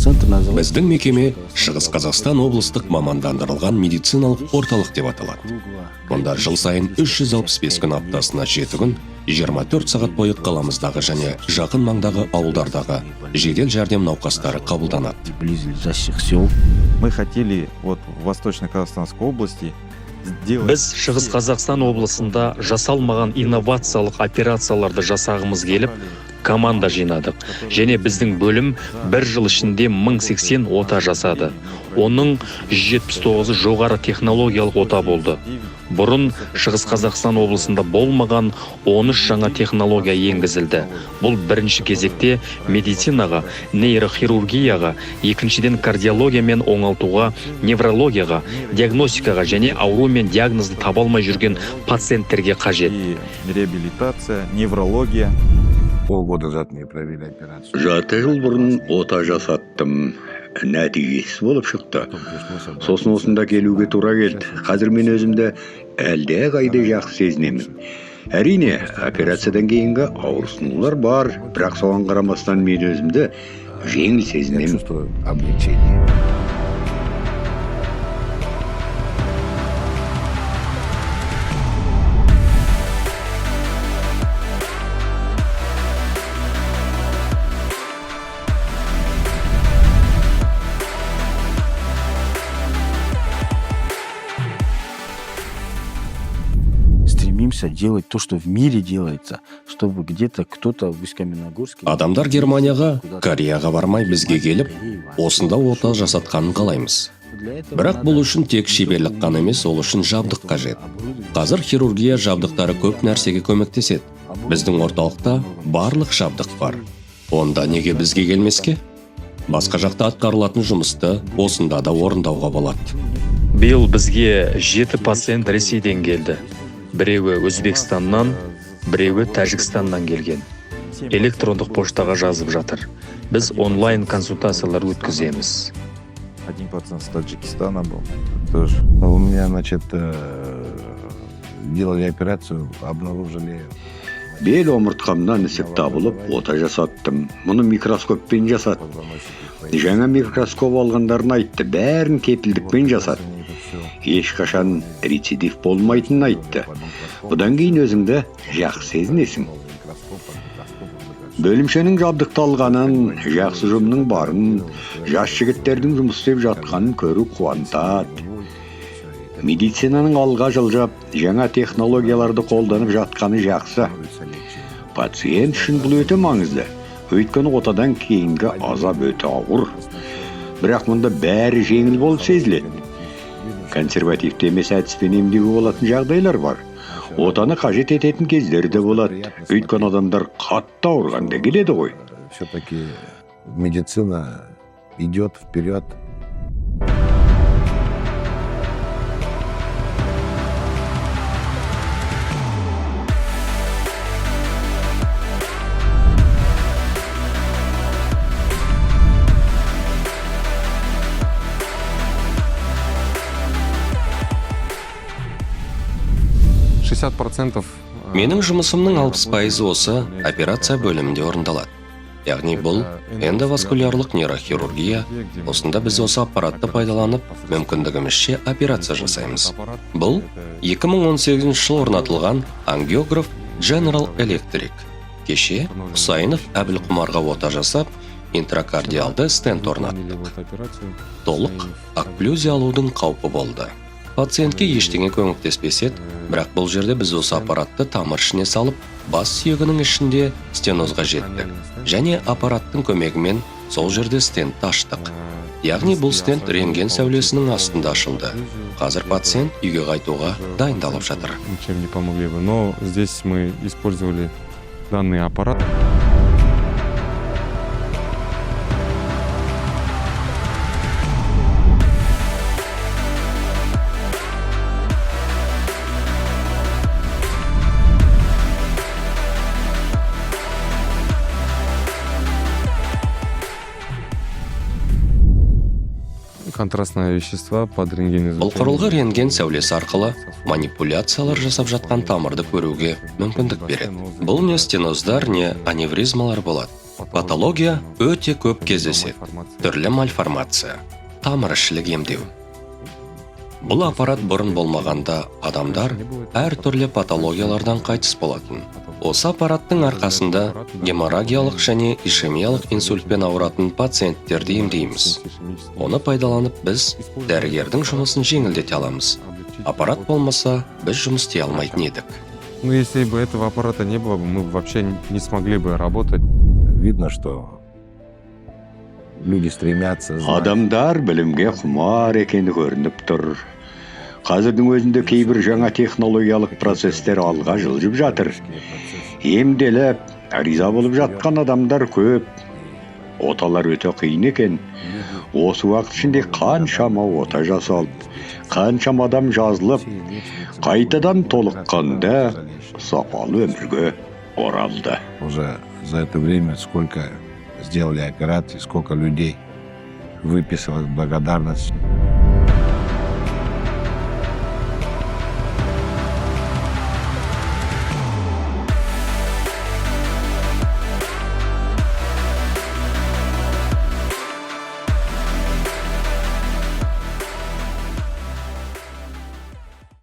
Центр называется. Біздің мекеме Шығыс Қазақстан облыстық мамандандырылған медициналық орталық деп аталады. Мұнда жыл сайын 365 күн, аптасына 7 күн, 24 сағат бойы қаламыздағы және жақын маңдағы ауылдардағы жедел жәрдем науқастары қабылданады. Близлежащих сел. Мы хотели вот в Восточно-Казахстанской области сделать. Біз Шығыс Қазақстан облысында жасалмаған инновациялық операцияларды жасағымыз келіп, команда жинадық және біздің бөлім бір жыл ішінде 1080 ота жасады. Оның 179-ы жоғары технологиялық ота болды. Бұрын Шығыс Қазақстан облысында болмаған 13 жаңа технология енгізілді. Бұл бірінші кезекте медицинаға, нейрохирургияға, екіншіден, кардиология мен оңалтуға, неврологияға, диагностикаға және ауру мен диагнозды таба алмай жүрген пациенттерге қажет. И реабилитация, неврология. Полгода назад мне провели операцию. Жарты жыл бұрын ота жасаттым, нәтижесіз болып шықты. Сосын осында келуге тура келді. Қазір мен өзімді әлдеқайда жақсы сезінемін. Әрине, операциядан кейінгі ауырсынулар бар, бірақ соған қарамастан мен өзімді жеңіл Я сезінемін. чувствую облегчение. Стремимся делать то, что в мире делается, чтобы где-то кто-то в Усть-Каменогорске. Адамдар Германияға, Кореяға бармай, бізге келіп, осында ота жасатқанын қалаймыз. Бірақ бұл үшін тек шеберлік қана емес, ол үшін жабдық қажет. Қазір хирургия жабдықтары көп нәрсеге көмектеседі. Біздің орталықта барлық жабдық бар. Онда неге бізге келмеске? Басқа жақта атқарылатын жұмысты осында да орындауға болады. Биыл бізге жеті пациент Ресейден келді, біреуі Өзбекстаннан, біреуі Тәжікстаннан келген. Электрондық поштаға жазып жатыр. Біз онлайн консультациялар өткіземіз. Один пациент с Таджикистана был тоже. У меня, значит, делали операцию, обнаружили. Бел омыртқамнан ісік табылып, ота жасаттым. Мұны микроскоппен жасады. Жаңа микроскоп алғандарын айтты. Бәрін кепілдікпен жасады, ешқашан рецидив болмайтынын айтты. Бұдан кейін өзіңді жақсы сезінесің. Бөлімшенің жабдықталғанын, жақсы ұжымның барын, жас жігіттердің жұмыс істеп жатқанын көру қуантады. Медицинаның алға жылжып, жаңа технологияларды қолданып жатқаны жақсы. Пациент үшін бұл өте маңызды, өйткені отадан кейінгі азап өте ауыр. Бірақ мұнда бәрі жеңіл болып сезіледі. Консервативті емес әдіспен емдеуге болатын жағдайлар бар. Отаны қажет ететін кездер де болады, өйткені адамдар қатты ауырғанда келеді ғой. Все-таки медицина идет вперед. 60% Менің жұмысымның 60%-ы осы операция бөлімінде орындалады. Яғни бұл эндоваскулярлық нейрохирургия. Осында біз осы аппаратты пайдаланып, мүмкіндігімізше операция жасаймыз. Бұл 2018 жылы орнатылған ангиограф General Electric. Кеше Құсайынов Әбілқұмарға ота жасап, интракардиалды стент орнаттық. Толық окклюзия алудың қаупі болды. Пациентке ештеңе көмектеспес еді, бірақ бұл жерде біз осы аппаратты тамыр ішіне салып, бас сүйегінің ішінде стенозға жеттік және аппараттың көмегімен сол жерде стентті аштық. Яғни бұл стент рентген сәулесінің астында ашылды. Қазір пациент үйге қайтуға дайындалып жатыр. Ничем не помогли бы. Но здесь мы использовали данный аппарат. Контрастное вещество под рентген. Бұл құрылғы рентген сәулесі арқылы манипуляциялар жасап жатқан тамырды көруге мүмкіндік береді. Бұл не стеноздар, не аневризмалар болады. Патология өте көп кездеседі. Түрлі мальформация, тамырішілік емдеу. Бұл аппарат бұрын болмағанда, адамдар әртүрлі патологиялардан қайтыс болатын. Осы аппараттың арқасында геморрагиялық және ишемиялық инсультпен ауыратын пациенттерді емдейміз. Оны пайдаланып, біз дәрігердің жұмысын жеңілдете аламыз. Аппарат болмаса, біз жұмыс істей алмайтын едік. Ну, если бы этого аппарата не было бы, мы бы вообще не смогли бы работать. Видно, что люди стремятся знать. Адамдар білімге құмар екені көрініп тұр. Қазірдің өзінде кейбір жаңа технологиялық процесстер алға жылжып жатыр. Емделіп, риза болып жатқан адамдар көп. Оталар өте қиын екен. Осы уақыт ішінде қаншама ота жасалып, қаншама адам жазылып, қайтадан толыққанды сапалы өмірге оралды. Уже за это время сколько сделали операций, сколько людей выписалось, благодарность.